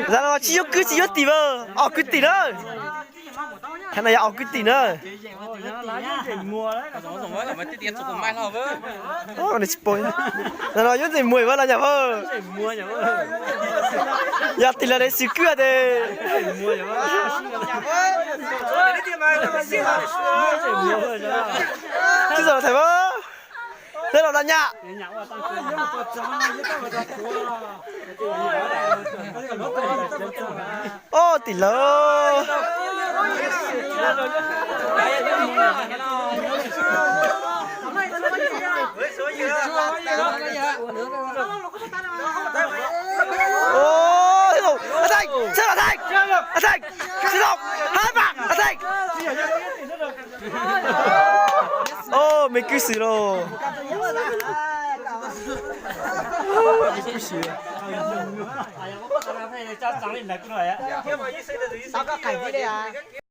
Zaum no tsis yuav kwv tsis yuav tim vawm, ob kwv tim na. Qhov no yog ob kwv tim na. Zaum no yuav ntxim muag vawm los nyab vawm. Yog tim los de xwm kwv tes. Tsis txog los thaiv vawm. Tej los da nyab. Ob tim lawm. Ov, thaiv, thaiv, thaiv, thaiv, thaiv, thaiv, thaiv. Ov, me kwv xwm lauj.